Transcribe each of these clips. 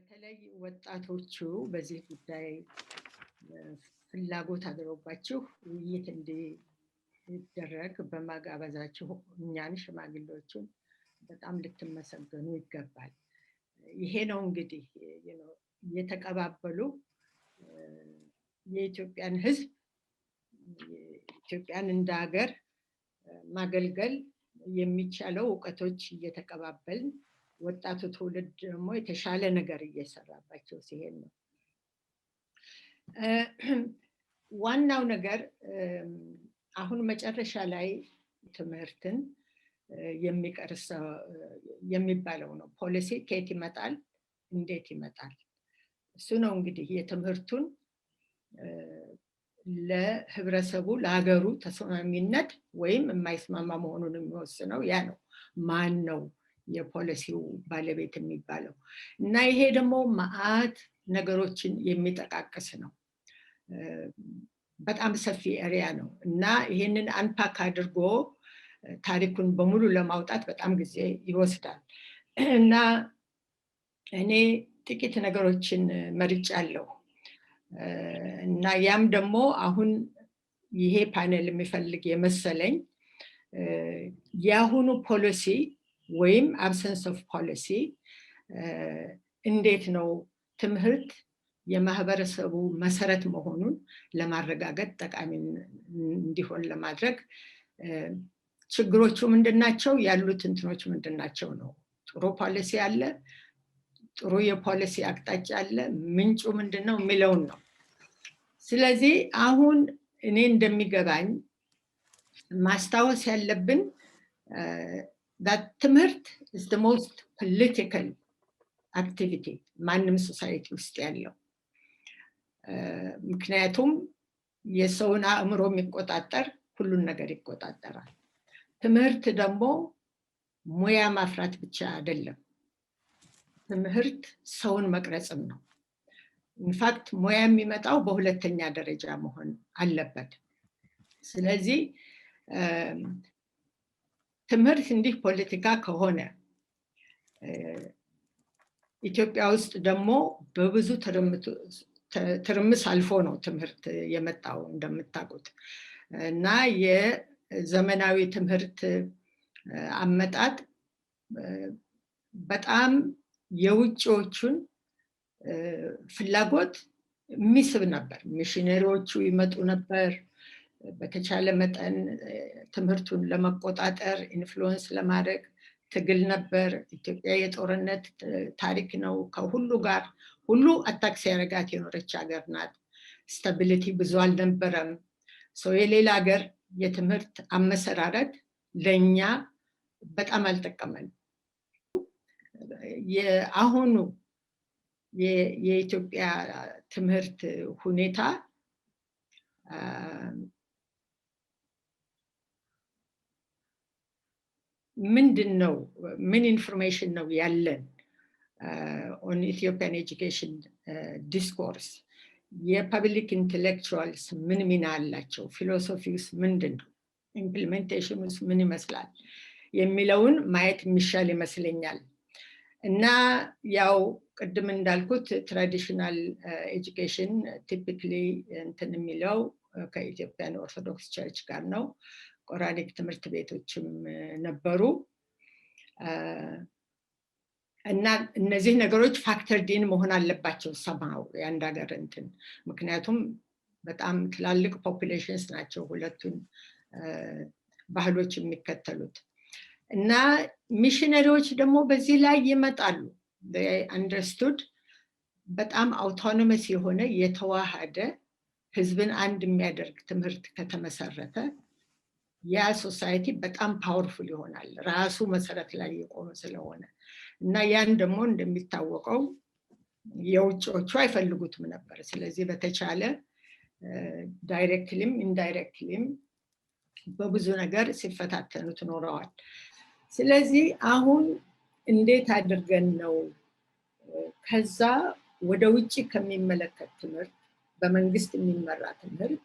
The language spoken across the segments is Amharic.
በተለይ ወጣቶቹ በዚህ ጉዳይ ፍላጎት አድሮባችሁ ውይይት እንዲደረግ በማጋበዛችሁ እኛን ሽማግሌዎችን በጣም ልትመሰገኑ ይገባል። ይሄ ነው እንግዲህ እየተቀባበሉ የኢትዮጵያን ሕዝብ፣ ኢትዮጵያን እንደ ሀገር ማገልገል የሚቻለው እውቀቶች እየተቀባበልን፣ ወጣቱ ትውልድ ደግሞ የተሻለ ነገር እየሰራባቸው ሲሄድ ነው። ዋናው ነገር አሁን መጨረሻ ላይ ትምህርትን የሚቀርስ የሚባለው ነው። ፖሊሲ ከየት ይመጣል? እንዴት ይመጣል? እሱ ነው እንግዲህ የትምህርቱን ለህብረተሰቡ፣ ለሀገሩ ተስማሚነት ወይም የማይስማማ መሆኑን የሚወስነው ያ ነው። ማን ነው የፖሊሲው ባለቤት የሚባለው? እና ይሄ ደግሞ መዓት ነገሮችን የሚጠቃቅስ ነው። በጣም ሰፊ area ነው እና ይሄንን unpack አድርጎ ታሪኩን በሙሉ ለማውጣት በጣም ጊዜ ይወስዳል። እና እኔ ጥቂት ነገሮችን መርጫለሁ። እና ያም ደግሞ አሁን ይሄ ፓኔል የሚፈልግ የመሰለኝ የአሁኑ ፖሊሲ ወይም absence of policy እንዴት ነው ትምህርት የማህበረሰቡ መሰረት መሆኑን ለማረጋገጥ ጠቃሚ እንዲሆን ለማድረግ ችግሮቹ ምንድናቸው፣ ያሉት እንትኖች ምንድናቸው ነው። ጥሩ ፖሊሲ አለ፣ ጥሩ የፖሊሲ አቅጣጫ አለ፣ ምንጩ ምንድን ነው የሚለውን ነው። ስለዚህ አሁን እኔ እንደሚገባኝ ማስታወስ ያለብን ትምህርት is the most political activity ማንም society ውስጥ ያለው። ምክንያቱም የሰውን አእምሮ የሚቆጣጠር ሁሉን ነገር ይቆጣጠራል። ትምህርት ደግሞ ሙያ ማፍራት ብቻ አይደለም። ትምህርት ሰውን መቅረጽም ነው። In fact ሙያ የሚመጣው በሁለተኛ ደረጃ መሆን አለበት። ስለዚህ ትምህርት እንዲህ ፖለቲካ ከሆነ፣ ኢትዮጵያ ውስጥ ደግሞ በብዙ ትርምስ አልፎ ነው ትምህርት የመጣው እንደምታውቁት። እና የዘመናዊ ትምህርት አመጣጥ በጣም የውጭዎቹን ፍላጎት የሚስብ ነበር። ሚሽነሪዎቹ ይመጡ ነበር። በተቻለ መጠን ትምህርቱን ለመቆጣጠር፣ influence ለማድረግ ትግል ነበር። ኢትዮጵያ የጦርነት ታሪክ ነው። ከሁሉ ጋር ሁሉ attack ሲያደርጋት የኖረች ሀገር ናት። Stability ብዙ አልነበረም። So የሌላ ሀገር የትምህርት አመሰራረት ለእኛ በጣም አልጠቀመን። የአሁኑ የኢትዮጵያ ትምህርት ሁኔታ ምንድን ነው? ምን information ነው ያለን on Ethiopian education discourse? የ public intellectuals ምን ሚና አላቸው? Philosophy ውስ ምንድን ነው? Implementation ውስ ምን ይመስላል የሚለውን ማየት የሚሻል ይመስለኛል። እና ያው ቅድም እንዳልኩት traditional education typically እንትን የሚለው ከ Ethiopian Orthodox Church ጋር ነው። Quranic ትምህርት ቤቶችም ነበሩ። እና እነዚህ ነገሮች factored in መሆን አለባቸው somehow የአንድ ሀገር እንትን፣ ምክንያቱም በጣም ትላልቅ populations ናቸው ሁለቱን ባህሎች የሚከተሉት። እና ሚሽነሪዎች ደግሞ በዚህ ላይ ይመጣሉ። Understood በጣም autonomous የሆነ፣ የተዋሃደ፣ ህዝብን አንድ የሚያደርግ ትምህርት ከተመሰረተ ያ society በጣም powerful ይሆናል፣ ራሱ መሰረት ላይ የቆመ ስለሆነ። እና ያን ደግሞ እንደሚታወቀው የውጭዎቹ አይፈልጉትም ነበር። ስለዚህ በተቻለ directly ም indirectly ም በብዙ ነገር ሲፈታተኑት ኖረዋል። ስለዚህ አሁን እንዴት አድርገን ነው ከዛ ወደ ውጭ ከሚመለከት ትምህርት፣ በመንግስት የሚመራ ትምህርት፣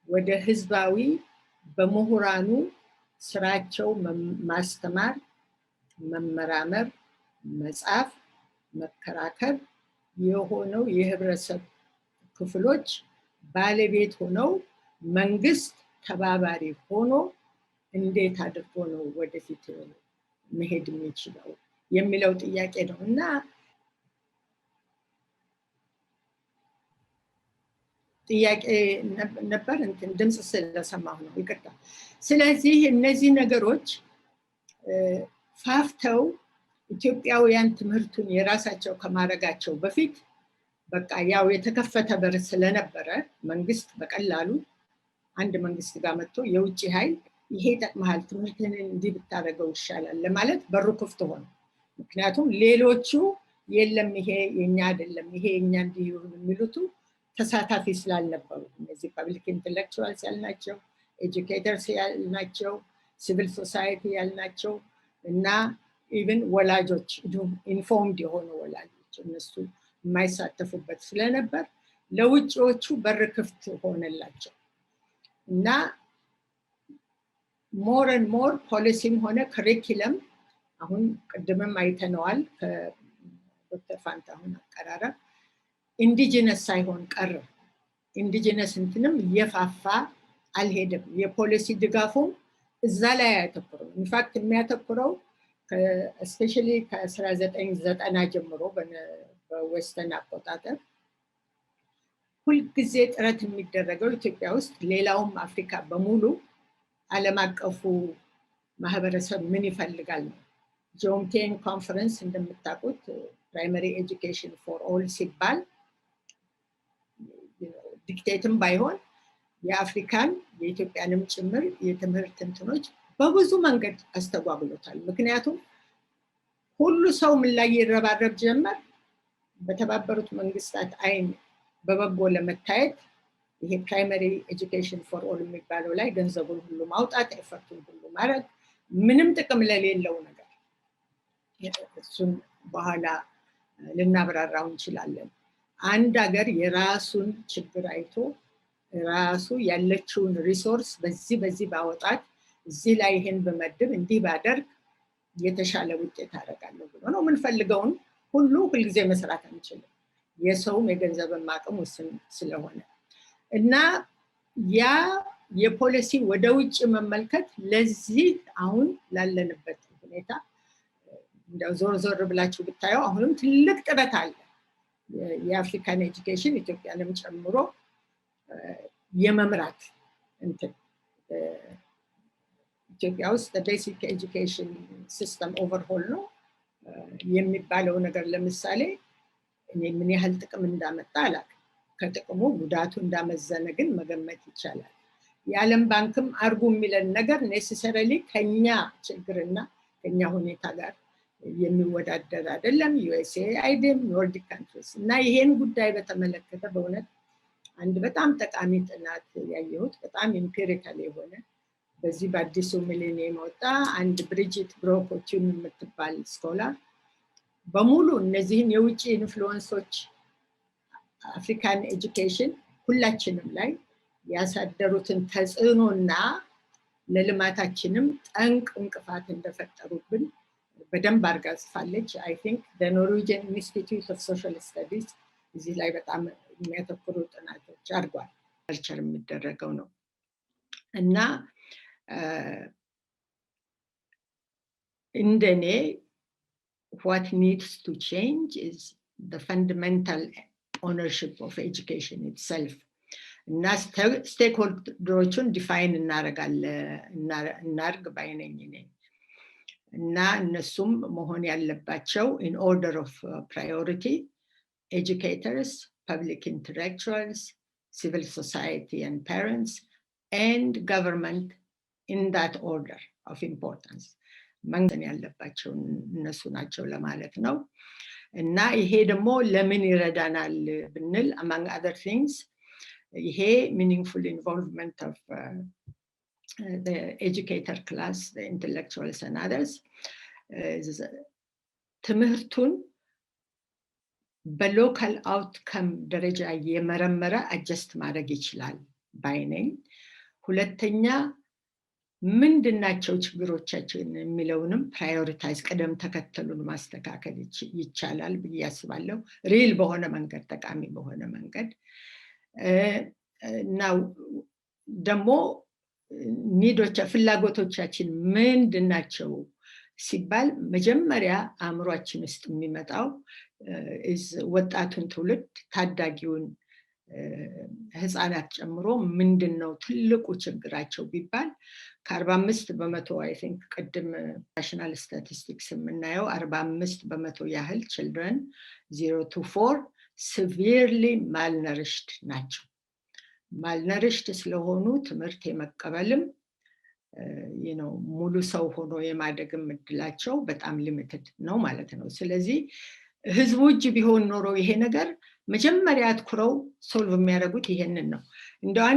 ወደ ህዝባዊ፣ በምሁራኑ ስራቸው ማስተማር፣ መመራመር፣ መጻፍ፣ መከራከር የሆነው የህብረተሰብ ክፍሎች ባለቤት ሆነው መንግስት ተባባሪ ሆኖ እንዴት አድርጎ ነው ወደፊት መሄድ የሚችለው የሚለው ጥያቄ ነው። እና ጥያቄ ነበር፣ እንትን ድምፅ ስለሰማሁ ነው፣ ይቅርታ። ስለዚህ እነዚህ ነገሮች ፋፍተው ኢትዮጵያውያን ትምህርቱን የራሳቸው ከማድረጋቸው በፊት በቃ ያው የተከፈተ በር ስለነበረ መንግስት በቀላሉ አንድ መንግስት ጋር መጥቶ የውጭ ኃይል ይሄ ይጠቅመሃል፣ ትምህርትህን እንዲህ ብታደርገው ይሻላል ለማለት በሩ ክፍት ሆነ። ምክንያቱም ሌሎቹ የለም ይሄ የኛ አይደለም፣ ይሄ የኛ እንዲህ ይሁን የሚሉቱ ተሳታፊ ስላልነበሩ፣ እነዚህ public intellectuals ያልናቸው፣ educators ያልናቸው፣ civil society ያልናቸው እና even ወላጆች፣ informed የሆኑ ወላጆች እነሱ የማይሳተፉበት ስለነበር ለውጭዎቹ በር ክፍት ሆነላቸው። እና more and more ፖሊሲም ሆነ curriculum አሁን ቅድምም አይተነዋል ከዶክተር ፋንታሁን አቀራረብ indigenous ሳይሆን ቀረ። Indigenous እንትንም እየፋፋ አልሄደም። የፖሊሲ ድጋፉም እዛ ላይ አያተኩርም። In fact የሚያተኩረው especially ከ1990 ጀምሮ በ Western አቆጣጠር ሁልጊዜ ጥረት የሚደረገው ኢትዮጵያ ውስጥ ሌላውም አፍሪካ በሙሉ ዓለም አቀፉ ማህበረሰብ ምን ይፈልጋል ነው። ጆምቴን ኮንፈረንስ እንደምታውቁት primary education for all ሲባል dictate ም ባይሆን የአፍሪካን የኢትዮጵያንም ጭምር የትምህርት እንትኖች በብዙ መንገድ አስተጓጉሎታል። ምክንያቱም ሁሉ ሰው ምን ላይ ይረባረብ ጀመር? በተባበሩት መንግስታት አይን በበጎ ለመታየት ይሄ primary education for all የሚባለው ላይ ገንዘቡን ሁሉ ማውጣት፣ effort ኡን ሁሉ ማድረግ ምንም ጥቅም ለሌለው ነገር፣ እሱን በኋላ ልናብራራው እንችላለን። አንድ ሀገር የራሱን ችግር አይቶ ራሱ ያለችውን resource በዚህ በዚህ ባወጣት፣ እዚህ ላይ ይሄን በመድብ እንዲህ ባደርግ የተሻለ ውጤት አደርጋለሁ ብሎ ነው። የምንፈልገውን ሁሉ ሁልጊዜ መስራት አንችልም። የሰውም የገንዘብም አቅም ውስን ስለሆነ። እና ያ የፖሊሲ ወደ ውጭ መመልከት ለዚህ አሁን ላለንበት ሁኔታ እንደው ዞር ዞር ብላችሁ ብታየው አሁንም ትልቅ ጥረት አለ። የአፍሪካን education ኢትዮጵያንም ጨምሮ የመምራት እንትን ኢትዮጵያ ውስጥ basic education system overhaul ነው የሚባለው ነገር ለምሳሌ እኔ ምን ያህል ጥቅም እንዳመጣ አላውቅም። ከጥቅሙ ጉዳቱ እንዳመዘነ ግን መገመት ይቻላል። የዓለም ባንክም አርጉ የሚለን ነገር necessarily ከኛ ችግርና ከኛ ሁኔታ ጋር የሚወዳደር አይደለም። USAID ም Nordic countries እና ይሄን ጉዳይ በተመለከተ በእውነት አንድ በጣም ጠቃሚ ጥናት ያየሁት፣ በጣም empirical የሆነ፣ በዚህ በአዲሱ ሚሊኒየም ወጣ። አንድ ብሪጅት ብሮክ-ኦቱን የምትባል scholar በሙሉ እነዚህን የውጭ influence ኦች African education ሁላችንም ላይ ያሳደሩትን ተጽዕኖና ለልማታችንም ጠንቅ እንቅፋት እንደፈጠሩብን በደንብ አድርጋ ጽፋለች። I think Norwegian Institute of Social Studies እዚህ ላይ በጣም የሚያተኩሩ ጥናቶች አድርጓል። Culture የሚደረገው ነው። እና እንደኔ what needs to change is the fundamental ownership of education itself እና stakeholder ኦቹን define እናርግ ባይነኝ እኔ። እና እነሱም መሆን ያለባቸው in order of priority educators, public intellectuals, civil society and parents and government, in that order of importance መንገን ያለባቸው እነሱ ናቸው ለማለት ነው። እና ይሄ ደግሞ ለምን ይረዳናል ብንል among other things ይሄ meaningful involvement of the educator class, the intellectuals and others ትምህርቱን በ local outcome ደረጃ እየመረመረ adjust ማድረግ ይችላል ባይ ነኝ። ሁለተኛ ምንድናቸው ችግሮቻችን የሚለውንም prioritize፣ ቅደም ተከተሉን ማስተካከል ይቻላል ብዬ አስባለሁ። Real በሆነ መንገድ፣ ጠቃሚ በሆነ መንገድ። እና ደግሞ need ኦች፣ ፍላጎቶቻችን ምንድናቸው ሲባል መጀመሪያ አእምሯችን ውስጥ የሚመጣው ወጣቱን ትውልድ፣ ታዳጊውን፣ ህፃናት ጨምሮ ምንድን ነው ትልቁ ችግራቸው ቢባል ከ45%፣ I think ቅድም national statistics የምናየው 45% ያህል children 0 to 4 severely malnourished ናቸው። Malnourished ስለሆኑ ትምህርት የመቀበልም ሙሉ ሰው ሆኖ የማደግም እድላቸው በጣም limited ነው ማለት ነው። ስለዚህ ህዝቡ እጅ ቢሆን ኖሮ ይሄ ነገር መጀመሪያ አትኩረው solve የሚያደርጉት ይሄንን ነው። እንደ